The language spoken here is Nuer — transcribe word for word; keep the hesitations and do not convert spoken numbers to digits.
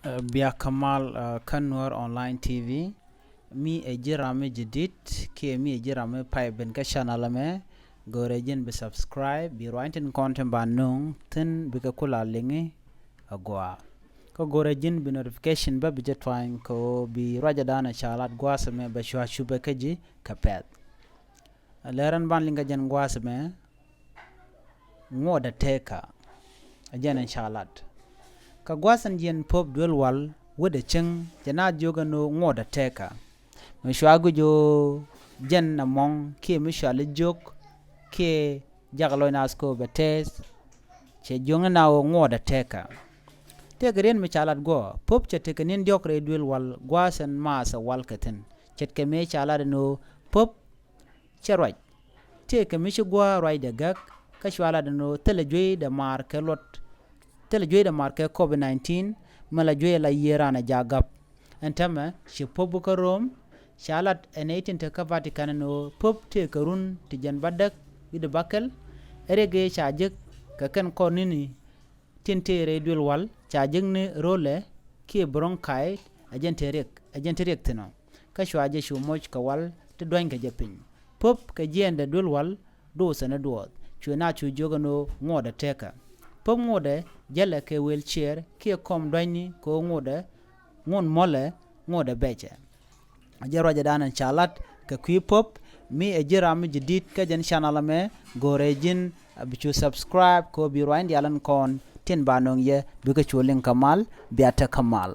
Bia kä mal kä Nuer Online T V. Mi ɛ ji̱ ram mi jadid kiɛ mi ɛ ji̱ ram mi pay ben kä channel ɛmɛ, go̱rɛ ji̱n bi subscribe, bi ruany tin kɔn tin ba nöŋ thi̱n, bikɛ kula liŋi a gɔaa. Kä go̱rɛ ji̱n bi notification bä bi jɛ twany kɛ ɣöö bi ruacɛ danɔ ca lat gua̱a̱th ɛmɛ bɛ cua cupɛ kä ji̱ kɛ pɛ̈th. Lɛr ɛn ban liŋ kä jɛn gua̱a̱th ɛmɛ, ŋuɔdɛ tëkä. A jɛn ɛn ca lat kä gua̱a̱th ɛn jiɛn Pope Duel Wal wädɛ cäŋ, jɛ na jiök ɛn ɣöö ŋuɔdɛ tëkä. Mi cua guic ɣöö jɛn ɛmɔŋ kiɛ mi cua li jiök kiɛ jak lɔc naath kɛ ɣöö bɛ tɛth. Cɛ jiök ni na ɣöö ŋuɔdɛ tëkä. Tëëkɛ riet mi ca lat guɔ, Pope cɛ tekɛ ni̱n diɔ̱k rɛy Duel Wal gua̱a̱th ɛn maath ɛ wal kɛ thi̱n. Ce̱tkɛ mëë ca lat ɛn ɣöö Pope cɛ ruac. Tëëkɛ mi ci gua̱a̱ ruacdɛ gäk, kä cua lat ɛn ɣöö thilɛ jueydɛ maar kɛ luɔt, thilɛ jueydɛ maar kɛ Covid nineteen, mi la juey la yiëë raan ɛ jaak gap. Ɛn täämɛ ci Pope kä Rome, ca lat ɛ nɛy tin te kä Vatican ɛn ɣöö Pope tëëkɛ run ti jiɛn bädäk wi̱cdɛ bäkɛl. Ɛ riɛk ëë ca jek kɛ kɛn kɔr ni̱ni tin tëë rɛy Duel Wal, ca jek ni ro̱lɛ kiɛ bronchi, ɛ jɛn te riɛk, ɛ jɛn te riɛk thi̱n ɔ. Kä cua jɛ cu moc kɛ wal ti duanykɛ jɛ piny. Pope kɛ jiɛɛndɛ Duel Wal duuthɛ ni duɔɔth, cuɛ na cu jiök ɛn ɣöö ŋuɔdɛ tëkä. Pope ŋuɔdɛ jälɛ kɛ wheelchair kiɛ kɔm duanyni kɛ ɣöö ŋuɔdɛ, ŋun mɔlɛ, ŋuɔdɛ bɛcɛ. A jɛ ruacɛ danɔ ca lat kɛ kui̱ Pope. Mi ɛ ji̱ ram mi jadid kä jɛn channel ɛmɛ, go̱rɛ ji̱n bi cu subscribe kɛ ɣöö bi ruany diaal ɛn kɔn tin ba nöŋ yɛ, bikɛ cu liŋ kä mal. Bia te kä mal.